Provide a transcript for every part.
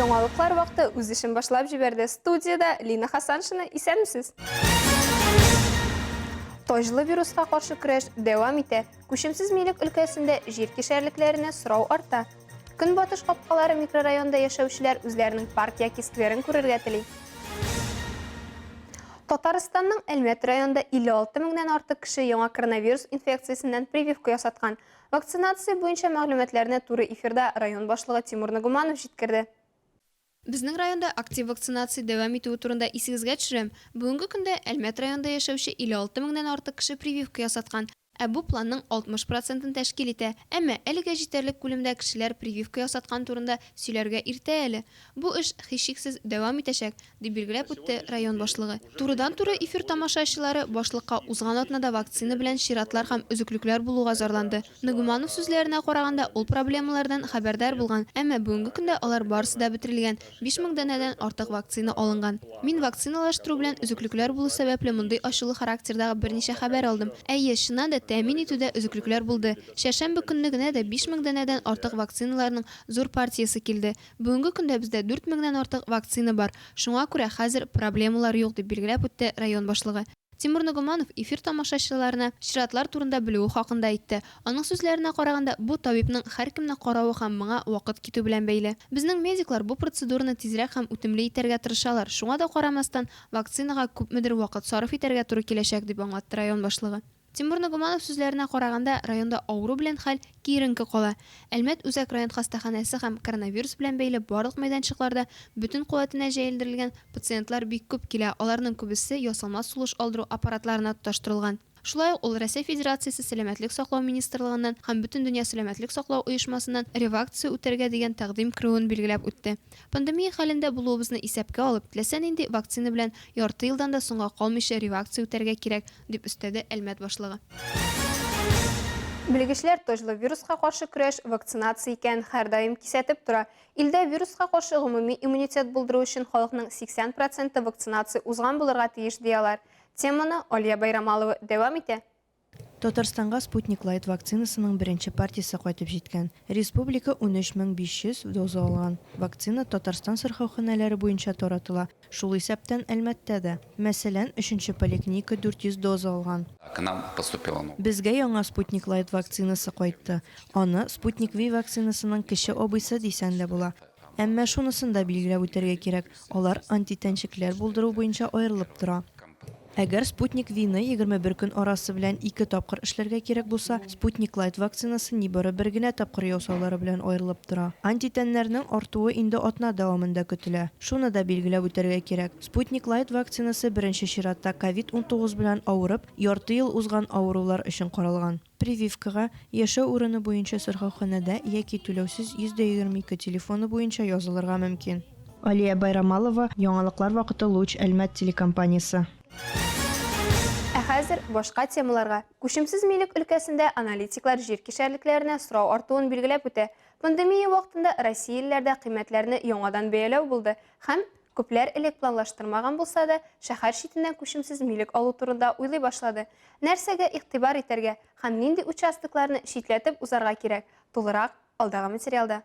Яңалыклар вакыты үз эшен башлап җибәрде. Студиядә Лина Хасаншина. Исәнмесез. Таҗлы вируска каршы көрәш дәвам итә. Күчемсез милек өлкәсендә җир кишәрлекләренә сорау арта. Көнбатыш капкалары микрорайонында яшәүчеләр үзләренең парк яки скверын күрергә тели. Татарстанның Әлмәт районында 56 меңнән артык кеше яңа коронавирус инфекциясеннән прививка ясаткан. Вакцинация буенча мәгълүматларны туры эфирда район башлыгы Тимур Нагуманов җиткерде. Безнең районда актив вакцинация дәвам итүе турында исегезгә төшерәм. Бүгенге көндә Әлмәт районында яшәүче 56 меңнән артык кеше прививка ясаткан. Ә бу планның 60 процентын тәшкил итә. Әмма әлегә җитәрлек күлемдә кешеләр прививка ясаткан турында сөйләргә иртә әле. Бу эш, һичшиксез, дәвам итәчәк, дип билгеләп үтте район башлыгы. Турыдан-туры эфир тамашачылары башлыкка узган атнада вакцина белән чиратлар һәм өзеклекләр булуга зарланды. Ногуманов сүзләренә караганда, ул проблемалардан хәбәрдар булган, әмма бүгенге көндә алар барысы да бетерелгән, 5000 данәдән артык вакцина алынган. Мин вакциналаштыру белән өзеклекләр булу сәбәпле мондый ачулы характердагы берничә хәбәр алдым. Әйе, чыннан да тәэмин итүдә өзеклекләр булды. Чәршәмбе көнне генә дә 5000 данәдән артык вакциналарның зур партиясе килде. Бүгенге көндә бездә 4000 нән артык вакцина бар. Шуңа күрә хәзер проблемалар юк, дип билгеләп үтте район башлыгы. Тимур Ногуманов эфир тамашачыларына чиратлар турында белүе хакында әйтте. Аның сүзләренә караганда, бу табибның һәркемне каравы һәм моңа вакыт китү белән бәйле. Безнең медиклар бу процедураны тизрәк һәм үтемле итәргә тырышалар, шуңа да карамастан, вакцинага күпмедер вакыт сарыф итәргә туры киләчәк, дип аңлатты район башлыгы. Тимур Ногуманов сүзләренә караганда, районда авыру белән хәл киеренке кала. Әлмәт үзәк район хастаханәсе һәм коронавирус белән бәйле барлык мәйданчыкларда бөтен куәтенә җәелдерелгән пациентлар бик күп килә, аларның күбесе ясалма сулыш алдыру аппаратларына тоташтырылган. Шулай ук ул Рәсәй Федерациясе Сәламәтлек саклау министрлыгыннан һәм Бөтендөнья сәламәтлек саклау оешмасыннан ревакция үтәргә дигән тәкъдим керүен билгеләп үтте. Пандемия хәлендә булуыбызны исәпкә алып, теләсә нинди вакцина белән ярты елдан да соңга калмыйча ревакция үтәргә кирәк, дип өстәде Әлмәт башлыгы. Белгечләр таҗлы вируска каршы көрәш вакцинация икәнен һәрдаим кисәтеп тора. Илдә вируска каршы гомуми иммунитет булдыру өчен халыкның 80 проценты вакцинация узган булырга тиеш, ди алар. Теманы Алия Байрамалова дәвам итә. Татарстанга Спутник Лайт вакцинасының беренче партиясе кайтып җиткән. Республика 13 500 доза алган. Вакцина Татарстан сырхауханәләре буенча таратыла, шул исәптән Әлмәттә дә. Мәсәлән, өченче поликлиника 400 доза алган. К нам поступила новая. Безгә яңа Спутник Лайт вакцинасы кайтты. Аны Спутник Ви вакцинасының кече абыйсы дисәң дә була. Әмма шунысын да билгеләп үтәргә кирәк, алар антитәнчекләр булдыру буенча аерылып тора. Әгәр Спутник V-ны 21 көн арасы белән ике тапкыр эшләргә кирәк булса, Спутник Лайт вакцинасы нибары бер генә тапкыр ясаулары белән аерылып тора. Антитәннәрнең артуы инде атна дәвамында көтелә. Шуны да билгеләп үтәргә кирәк, Спутник Лайт вакцинасы беренче чиратта ковид 19 белән авырып, ярты ел узган авырулар өчен каралган. Прививкага яшәү урыны буенча сырхауханәдә яки түләүсез 122 телефоны буенча язылырга мөмкин. Алия Байрамалова, Яңалыклар вакыты Луч Әлмәт телекомпаниясе. Ә хәзер башка темаларга. Күчемсез милек өлкәсендә аналитиклар җир кишәрлекләренә сорау артуын билгеләп үтә. Пандемия вакытында россиялеләрдә кыйммәтләрне яңадан бәяләү булды һәм Күпләр элек планлаштырмаган булса да, шәһәр читеннән күчемсез милек алу турында уйлый башлады. Нәрсәгә игътибар итәргә һәм нинди участокларны читләтеп узарга кирәк, тулырак, алдагы материалда.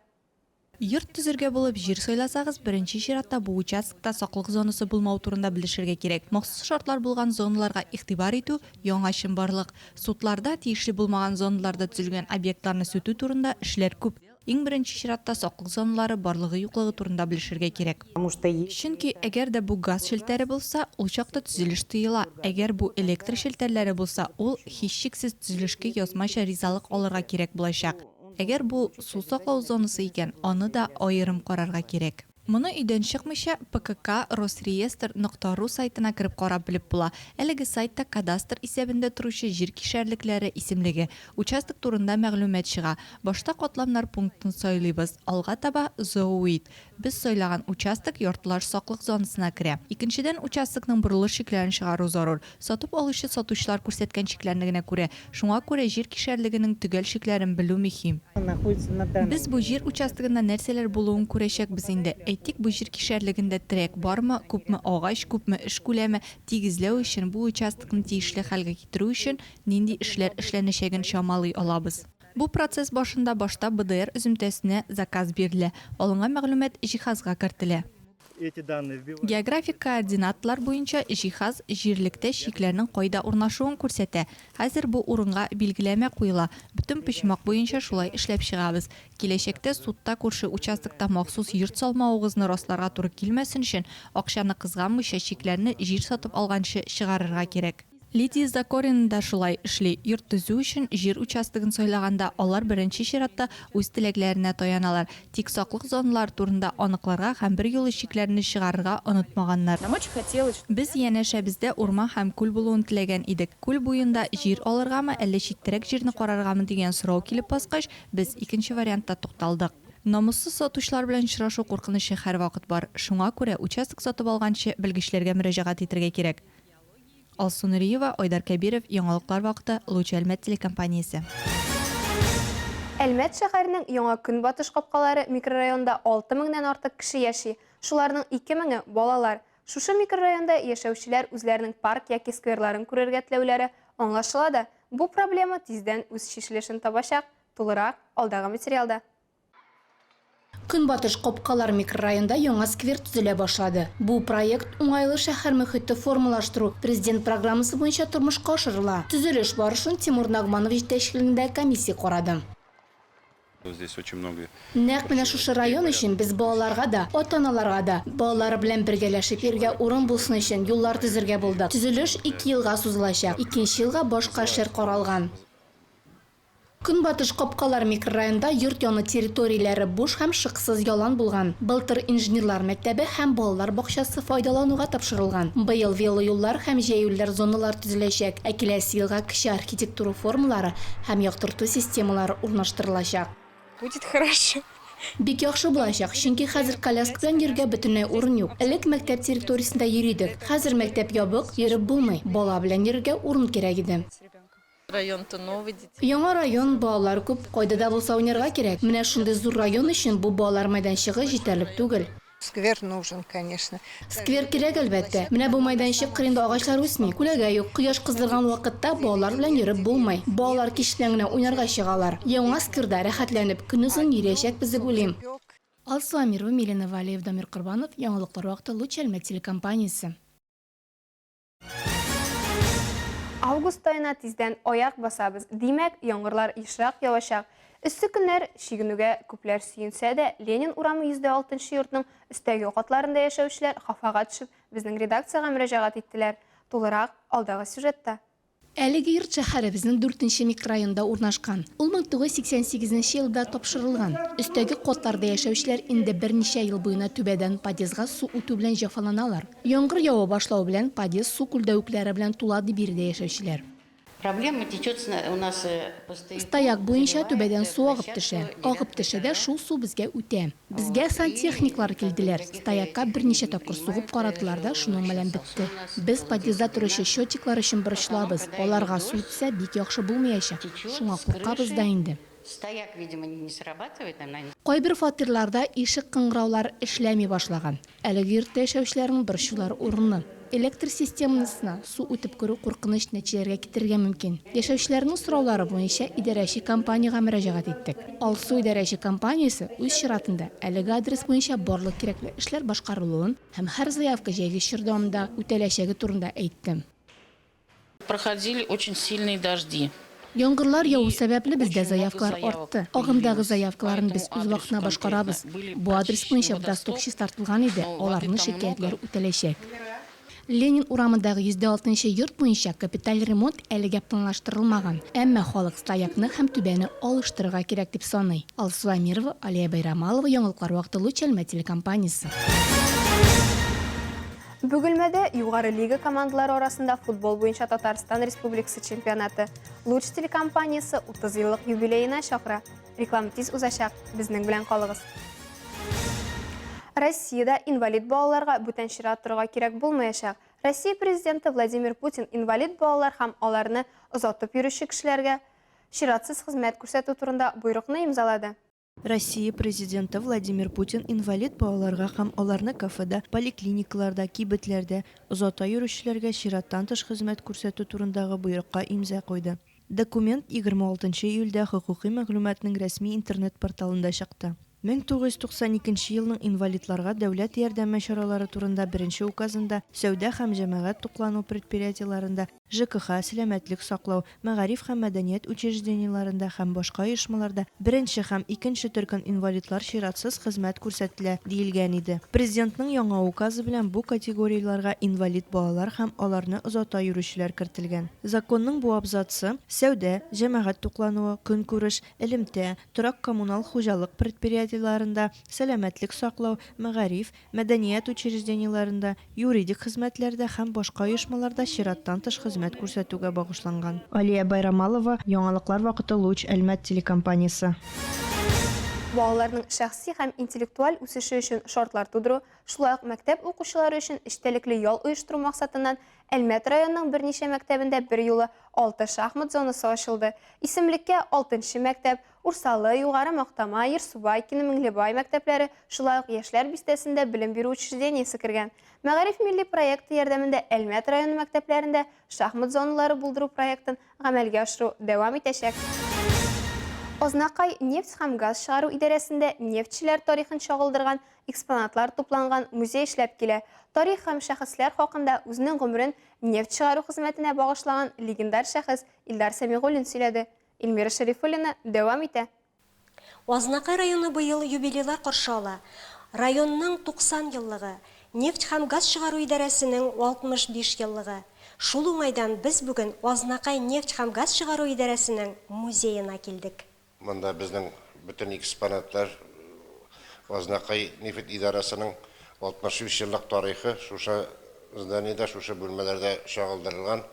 Йорт төзергә булып җир сайласагыз, беренче чиратта бу участокта саклык зонасы булмау турында белешергә кирәк. Махсус шартлар булган зоналарга игътибар итү, яңа чынбарлык. Судларда тиешле булмаган зоналарда төзелгән объектларны сүтү турында эшләр күп. Иң беренче чиратта саклык зоналары барлыгы-юклыгы турында белешергә кирәк. Чөнки әгәр дә бу газ челтәре булса, ул чакта төзелеш тыела, әгәр бу электр челтәрләре булса, ул, һичшиксез, төзелешкә язмача ризалык алырга кирәк булачак. Әгәр бу су саклау зонасы икән, аны да аерым карарга кирәк. Моны өйдән чыкмыйча, PKK Росреестр нокта ру сайтына кереп карап белеп була. Әлеге сайтта кадастр исәбендә торучы җир кишәрлекләре исемлеге, участок турында мәгълүмат чыга. Башта катламнар пунктын сайлыйбыз, алга таба, зооид. Без сайлаган участок яртылаш саклык зонасына керә. Икенчедән, участокның борылыш чикләрен чыгару зарур. Сатып алучы сатучылар күрсәткән чикләрне генә күрә. Шуңа күрә җир кишәрлегенең төгәл чикләрен белү мөһим. Без бу җир участогында нәрсәләр булуын күрәчәкбез инде. Әйтик, бу җир кишәрлегендә трек бармы, күпме агач, күпме эш күләме, тигезләү өчен, бу участокны тиешле хәлгә китерү өчен нинди эшләр эшләнәчәген чамалый алабыз. Бу процесс башында башта БДР өземтәсенә заказ бирелә, алынган мәгълүмат җиһазга кертелә. Географик координаталар буенча җиһаз җирлектә чикләрнең кайда урнашуын күрсәтә. Хәзер бу урынга билгеләмә куела. Бөтен почмак буенча шулай эшләп чыгабыз. Киләчәктә судта күрше участокта махсус йорт салмавыгызны расларга туры килмәсен өчен, акчаны кызганмыйча чикләрне җир сатып алганчы чыгарырга кирәк. Лидия Закорина да шулай эшли. Йорт төзү өчен җир участогын сайлаганда, алар беренче чиратта үз теләкләренә таяналар. Тик саклык зоналары турында аныкларга һәм берьюлы чикләрне чыгарырга онытмаганнар. Без янәшәбездә урман һәм күл булуын теләгән идек. Күл буенда җир алыргамы, әллә читтәрәк җирне караргамы дигән сорау килеп баскач, без икенче вариантта тукталдык. Намуссыз сатучылар белән очрашу куркынычы һәрвакыт бар. Шуңа күрә участок сатып алганчы, белгечләргә мөрәҗәгать итергә кирәк. Алсу Нуриева, Айдар Кәбиров, Яңалыклар вакыты, Луч Әлмәт телекомпаниясе. Әлмәт шәһәренең Яңа Көнбатыш капкалары микрорайонында 6 меңнән артык кеше яши. Шуларның 2 меңе, балалар. Шушы микрорайонда яшәүчеләр үзләренең парк яки скверларын күрергә теләүләре аңлашыла да. Бу проблема тиздән үз чишелешен табачак. Тулырак, алдагы материалда. Көнбатыш капкалар микрорайонда яңа сквер төзелә башлады. Бу проект Уңайлы шәһәр мөхите формалаштыру Президент программасы буенча тормышка ашырыла. Төзелеш барышын Тимур Нагманов җитәкчелегендә комиссия карады. Нәкъ менә шушы район өчен без балаларга да, ата-аналарга да, балалары белән бергәләшеп йөрергә урын булсын өчен юллар төзергә булдык. Төзелеш ике елга сузылачак, икенче елга башка эшләр каралган. Көнбатыш капкалар микрорайонда йорт яны территорияләре буш һәм шыксыз ялан булган. Былтыр инженерлар мәктәбе һәм балалар бакчасы файдалануга тапшырылган. Быел велоюллар һәм җәяүлеләр зоналары төзеләчәк, ә киләсе елга кече архитектура формалары һәм яктырту системалары урнаштырылачак. Будет хорошо. Бик яхшы булачак, чөнки хәзер коляска белән йөрергә бөтенләй урын юк. Элек мәктәп территориясендә йөри идек. Хәзер мәктәп ябык, йөреп булмый. Бала белән йөрергә урын кирәк иде. Яңа район, балалар күп, кайда да булса уйнарга кирәк. Менә шундый зур район өчен бу балалар мәйданчыгы җитәрлек түгел. Сквер нужен, конечно. Сквер кирәк, әлбәттә. Менә бу мәйданчык кырыенда агачлар үсми, күләгә юк. Кояш кыздырган вакытта балалар белән йөреп булмый. Балалар кич белән генә уйнарга чыгалар. Яңа скверда рәхәтләнеп, көнозын йөриячәкбез дип уйлыйм. Алсу Әмирова, Милена Валеева, Дамир Корбанов, Яңалыклар вакыты, Луч Әлмәт телекомпаниясе. Август аена тиздән аяк басабыз. Димәк, яңгырлар ешрак явачак. Эссе көннәр чигенүгә күпләр сөенсә дә, Ленин урамы 106 нчы йортның өстәге катларында яшәүчеләр хафага төшеп, безнең редакциягә мөрәҗәгать иттеләр. Тулырак, алдагы сюжетта. Әлеге йорт шәһәребезнең дүртенче микрорайонында урнашкан. Ул 1988 нче елда тапшырылган. Өстәге катларда яшәүчеләр инде берничә ел буена түбәдән подъездга су үтү белән җәфаланалар. Яңгыр ява башлау белән подъезд су күлдәвекләре белән тула, ди биредә яшәүчеләр. Проблема течет у нас по стояку. Стояк буенча түбәдән су агып төшә. Агып төшә дә шул су безгә үтә. Безгә сантехниклар килделәр, стоякка берничә тапкыр сугып карадылар да, шуның белән бетте. Без подъездда торучы счетчиклар өчен борчылабыз, аларга су үтсә, бик яхшы булмаячак, шуңа куркабыз да инде. Кайбер фатирларда ишек кыңгыраулары эшләми башлаган. Әлеге йортта яшәүчеләрнең борчулары урынлы. Электр системасына су үтеп керү куркыныч нәтиҗәләргә китерергә мөмкин. Яшәүчеләрнең сораулары буенча идарәче компаниягә мөрәҗәгать иттек. Алсу идарәче компаниясе, үз чиратында, әлеге адрес буенча барлык кирәкле эшләр башкарылуын һәм һәр заявка җәйге чор дәвамында үтәләчәге турында әйтте. Проходили очень сильные дожди. Яңгырлар яву сәбәпле, бездә заявкалар артты. Агымдагы заявкаларны без үз вакытында башкарабыз. Бу адрес буенча водосток чистартылган иде, аларның шикаятьләре үтәләчәк. Ленин урамындагы 106 нчы йорт буенча капиталь ремонт әлегә планлаштырылмаган, әмма халык стоякны һәм түбәне алыштырырга кирәк дип саный. Алсу Әмирова, Алия Бәйрамалова, Яңалыклар вакыты, Луч Әлмәт телекомпаниясе. Бөгелмәдә югары лига командалары арасында футбол буенча Татарстан Республикасы чемпионаты. Луч телекомпаниясе 30 еллык юбилеена чакыра. Реклама тиз узачак, безнең белән калыгыз. Россиядә инвалид балаларга бүтән чират торырга кирәк булмаячак. Россия Президенты Владимир Путин инвалид балалар һәм аларны озатып йөрүче кешеләргә чиратсыз хезмәт күрсәтү турында боерыкны имзалады. Россия Президенты Владимир Путин инвалид балаларга һәм аларны кафеда, поликлиникаларда, кибетләрдә озата йөрүчеләргә чираттан тыш хезмәт күрсәтү турындагы боерыкка имза куйды. Документ 26 нчы июльдә хокукый мәгълүматның рәсми интернет-порталында чыкты. 1992 елның инвалидларга дәүләт ярдәме чаралары турында беренче указында сәүдә һәм җәмәгать туклану предприятиеләрендә ЖКХ, сәламәтлек саклау, мәгариф һәм мәдәният учреждениеләрендә һәм башка оешмаларда беренче һәм икенче төркем инвалидлар чиратсыз хезмәт күрсәтелә, диелгән иде. Президентның яңа указы белән бу категорияләргә инвалид балалар һәм аларны озата йөрүчеләр кертелгән. Законның бу абзацы сәүдә, җәмәгать туклануы, көнкүреш, элемтә, торак-коммунал хуҗалык предприятиеләрендә, сәламәтлек саклау, мәгариф, мәдәният учреждениеләрендә, юридик хезмәтләрдә һәм башка оешмаларда чираттан тыш хезмәт күрсәтүгә багышланган. Алия Байрамалова, Яңалыклар вакыты Луч Әлмәт телекомпаниясе. Балаларның шәхси һәм интеллектуаль үсеше өчен шартлар тудыру, шулай ук мәктәп укучылары өчен эчтәлекле ял оештыру максатыннан Әлмәт районының берничә мәктәбендә берьюлы алты шахмат зонасы ачылды. Исемлеккә алтынчы мәктәп, Урсалы, Югары Мактама, Ерсубайкино, Миңлебай мәктәпләре, шулай ук Яшьләр бистәсендә белем бирү учреждениесе кергән. Мәгариф милли проекты ярдәмендә Әлмәт районы мәктәпләрендә шахмат зоналары булдыру проектын гамәлгә ашыру дәвам итәчәк. Азнакай нефть һәм газ чыгару идарәсендә нефтьчеләр тарихын чагылдырган экспонатлар тупланган музей эшләп килә. Тарих һәм шәхесләр хакында үзенең гомерен нефть чыгару хезмәтенә багышлаган легендар шәхес Илдар Сәмигуллин сөйләде. Эльмира Шәрифуллина дәвам итә. Азнакай районы быел юбилейлар каршы ала. Районның 90 еллыгы, нефть һәм газ чыгару идарәсенең 65 еллыгы. Шул уңайдан без бүген Азнакай нефть һәм газ чыгару идарәсенең музеена килдек. Монда безнең бөтен экспонатлар Азнакай нефть идарәсенең 65 еллык тарихы шушы зданиедә, шушы бүлмәләрдә чагылдырылган.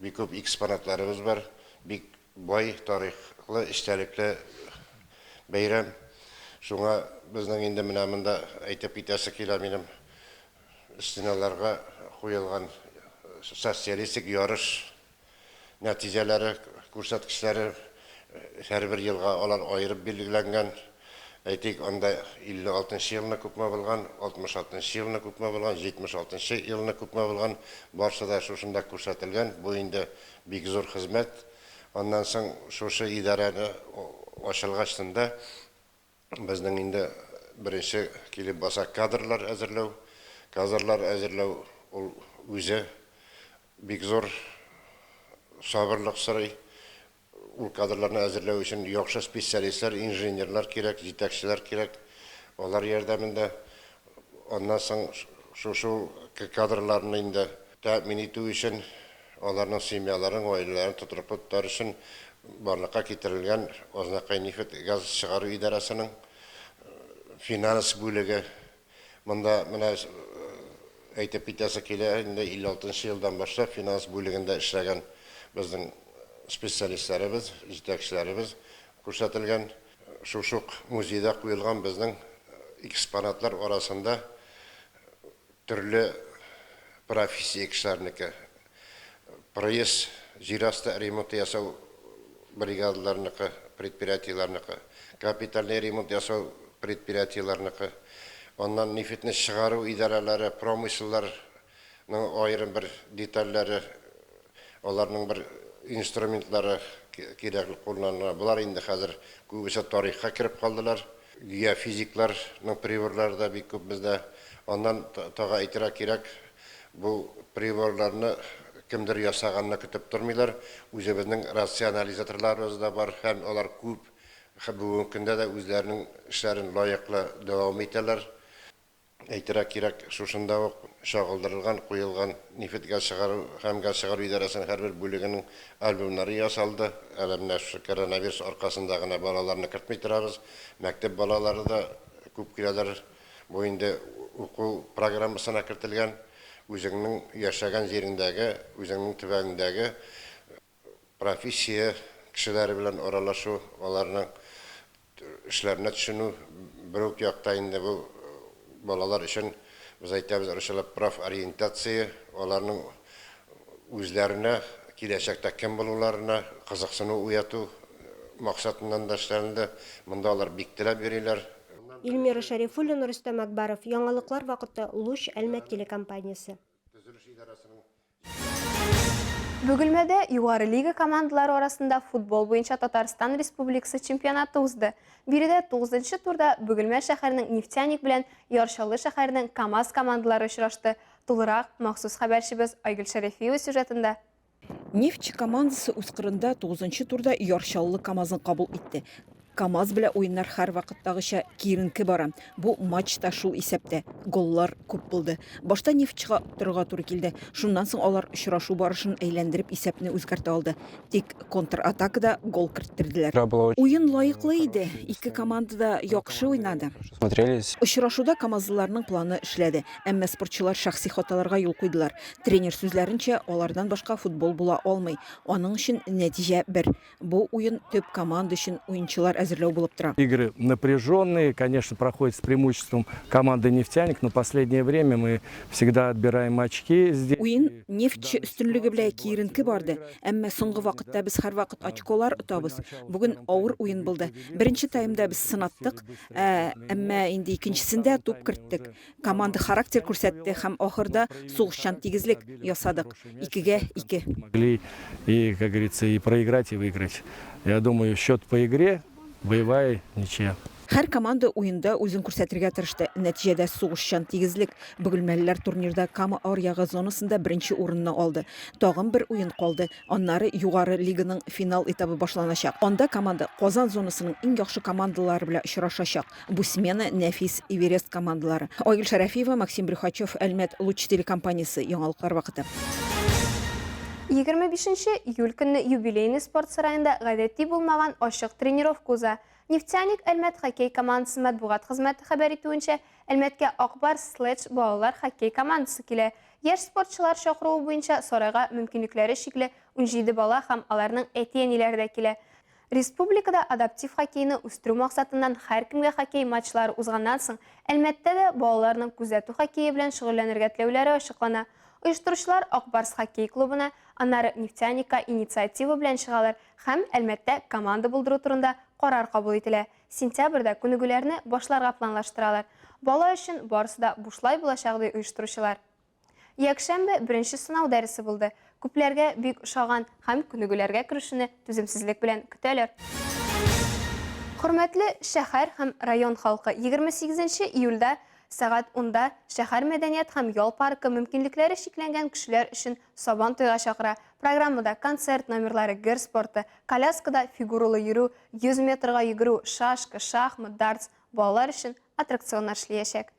Бик күп экспонатларыбыз бар. Бик бай тарихлы, эчтәлекле бәйрәм. Шуңа безнең инде менә монда әйтеп китәсе килә минем стеналарга куелган социалистик ярыш нәтиҗәләре, күрсәткечләре һәрбер елга алар аерып билгеләнгән. Әйтик, анда 56 нчы елны күпме булган, 66 нчы елны күпме булган, 76 нчы елны күпме булган, барсы да шушында күрсәтелгән. Бу инде Бик зур хезмәт. Аннан соң шушы идарәне ачылгачтын да безнең инде беренче килеп баса кадрлар әзерләү. Кадрлар әзерләү ул үзе бик зур сабырлык сорый. Ул кадрларны әзерләү өчен яхшы специалистлар, инженерлар кирәк, җитәкчеләр кирәк. Алар ярдәмендә аннан соң шушы кадрларны инде тәэмин итү өчен Аларның семьяларын, гаиләләрен тотрыклы тотар өчен барлыкка китерелгән Азнакай нефть газ чыгару идарәсенең финанс бүлеге. Монда менә әйтеп китәсе килә, инде 56 нчы елдан башлап финанс бүлегендә эшләгән безнең специалистларыбыз, җитәкчеләребез күрсәтелгән. Шушы ук музейда куелган безнең экспонатлар арасында Төрле профессия кешеләренеке, проезд, җир асты ремонты ясау бригадаларыныкы, предприятиеләрнеке, капитальный ремонт ясау предприятиеләрнеке, аннан нефтьне чыгару идарәләре, промыселларның аерым бер детальләре, аларның бер инструментлары кирәкле кулланыла. Болар инде хәзер күбесе тарихка кереп калдылар. Геофизикларның приборлары да бик күп бездә. Аннан тагы әйтергә кирәк, бу приборларны кемдер ясаганны көтеп тормыйлар. Үзебезнең рационализаторларыбыз да бар һәм алар күп. Бүгенге көндә дә үзләренең эшләрен лаеклы дәвам итәләр. Әйтергә кирәк, шушында ук чагылдырылган, куелган нефть-газ чыгару һәм газ чыгару идарәсенең һәрбер бүлегенең альбомнары ясалды. Әле менә шушы коронавирус аркасында гына балаларны кертми торабыз. Мәктәп балалары да күп киләләр. Бу инде уку программасына кертелгән. Үзеңнең яшәгән җиреңдәге, үзеңнең төбәгеңдәге Профессия кешеләре белән аралашу, аларның эшләренә төшенү, бер үк якта инде бу балалар өчен, без әйтәбез русчалап профориентация, аларның үзләренә киләчәктә кем булуларына кызыксыну уяту максатыннан да эшләнелде. Монда алар бик теләп йөриләр. Илмира Шәрифуллина, Рөстәм Әкбәров, Яңалыклар вакыты, Луч, Әлмәт телекомпаниясе. Төзелеш идарәсенең. Бөгелмәдә югары лига командалары арасында футбол буенча Татарстан Республикасы чемпионаты узды. Биредә тугызынчы турда Бөгелмә шәһәренең Нефтяник белән Яр Чаллы шәһәренең КАМАЗ командалары очрашты. Тулырак, махсус хәбәрчебез Айгөл Шәрәфиева сюжетында. Нефтьче командасы үз кырында тугызынчы турда Яр Чаллы КАМАЗын кабул итте. КАМАЗ белән уеннар һәрвакыттагыча киеренке бара. Бу матч та шул исәптә. Голлар күп булды. Башта Нефтьчыга оттырырга туры килде. Шуннан соң алар очрашу барышын әйләндереп исәпне үзгәртә алды. Тик контратакада гол керттерделәр. Уен лаеклы иде. Ике команда да яхшы уйнады. Очрашуда камазлыларның планы эшләде. Әмма спортчылар шәхси хаталарга юл куйдылар. Тренер сүзләренчә, алардан башка футбол була алмый. Аның өчен нәтиҗә бер. Бу уен төп команда өчен уенчылар әзерләү булып тора. Игры напряженные, конечно, проходят с преимуществом команды «Нефтяник», но последнее время мы всегда отбираем очки здесь. Уен Нефтьче өстенлеге белән киеренке барды, әмма соңгы вакытта без һәрвакыт очколар отабыз. Бүген авыр уен булды. Беренче таймда без сынаттык, әмма инде икенчесендә туп керттек. Команда характер күрсәтте һәм ахырда сугышчан тигезлек ясадык. Икегә ике. Могли и, как говорится, и проиграть, и выиграть. Я думаю, счет по игре, боевая ничья. Һәр команда уенда үзен күрсәтергә тырышты. Нәтиҗәдә сугышчан тигезлек. Бөгелмәлеләр турнирда Кама аръягы зонасында беренче урынны алды. Тагын бер уен калды. Аннары югары лиганың финал этабы башланачак. Анда команда Казан зонасының иң яхшы командалары белән очрашачак. Бу смена Нәфис, Эверест командалары. Айгөл Шәрәфиева, Максим Брюхачев, Әлмәт, Луч телекомпаниясе, Яңалыклар вакыты. 25 нче июль көнне Юбилейный спорт сараенда гадәти булмаган ачык тренировка уза. Нефтяник Әлмәт хоккей командасы матбугат хезмәте хәбәр итүенчә, Әлмәткә Ак Барс Следж балалар хоккей командасы килә. Яшь спортчылар чакыруы буенча сарайга мөмкинлекләре чикле 17 бала һәм аларның әти-әниләре дә килә. Республикада адаптив хоккейны үстерү максатыннан һәркемгә хоккей матчлары узганнан соң, Әлмәттә дә балаларның күзәтү хоккее белән шөгыльләнергә теләүләре ачыклана. Оештыручылар Ак Барс хоккей клубына, аннары Нефтяникка инициатива белән чыгалар һәм Әлмәттә команда булдыру турында карар кабул ителә. Сентябрьдә күнегүләрне башларга планлаштыралар. Бала өчен барысы да бушлай булачак, ди оештыручылар. Якшәмбе беренче сынау дәресе булды. Күпләргә бик ошаган һәм күнегүләргә керешүне түземсезлек белән көтәләр. Хөрмәтле шәһәр һәм район халкы, 28 нче июльдә сәгать унда шәһәр мәдәният һәм ял паркы мөмкинлекләре чикләнгән кешеләр өчен Сабан туйга чакыра. Программада концерт номерлары, гер спорты, коляскада фигуралы йөрү, 100 метрга йөгерү, шашка, шахмат, дартс, балалар өчен аттракционнар эшләячәк.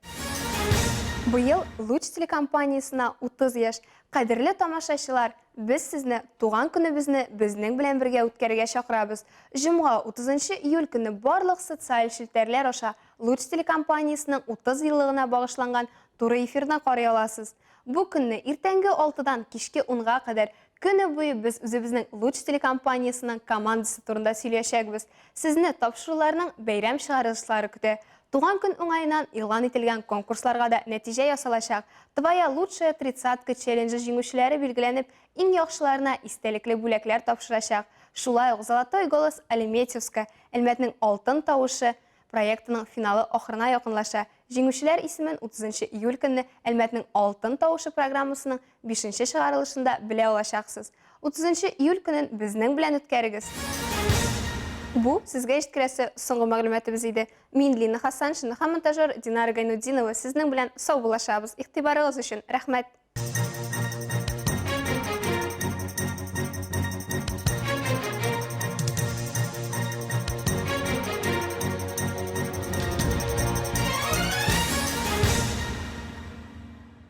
Быел Луч телекомпаниясенә 30 яшь. Кадерле тамашачылар, без сезне туган көнебезне безнең белән бергә үткәрергә чакырабыз. Җомга, 30 июль көнне барлык социаль челтәрләр аша Луч телекомпаниясенең 30 еллыгына багышланган туры эфирны карый аласыз. Бу көнне иртәнге алтыдан кичке унга кадәр көне буе без үзебезнең Луч телекомпаниясенең командасы турында сөйләячәкбез. Сезне тапшыруларның бәйрәм чыгарылышлары көтә. Туган көн уңаеннан игълан ителгән конкурсларга да нәтиҗә ясалачак. Твоя лучшая тридцатка челленджы җиңүчеләре билгеләнеп, иң яхшыларына истәлекле бүләкләр тапшырачак. Шулай ук Золотой голос Альметьевска, Әлмәтнең алтын тавышы, Проектының финалы ахырына якынлаша. Җиңүчеләр исемен 30 нчы июль көнне Әлмәтнең Алтын тавышы программасының бишенче чыгарылышында белә алачаксыз. 30 нчы июль көнен безнең белән үткәрегез! Бу сезгә җиткерәсе соңгы мәгълүматыбыз иде. Мин Лина Хасаншина һәм монтажер Динара Гайнутдинова сезнең белән саубуллашабыз. Игътибарыгыз өчен рәхмәт!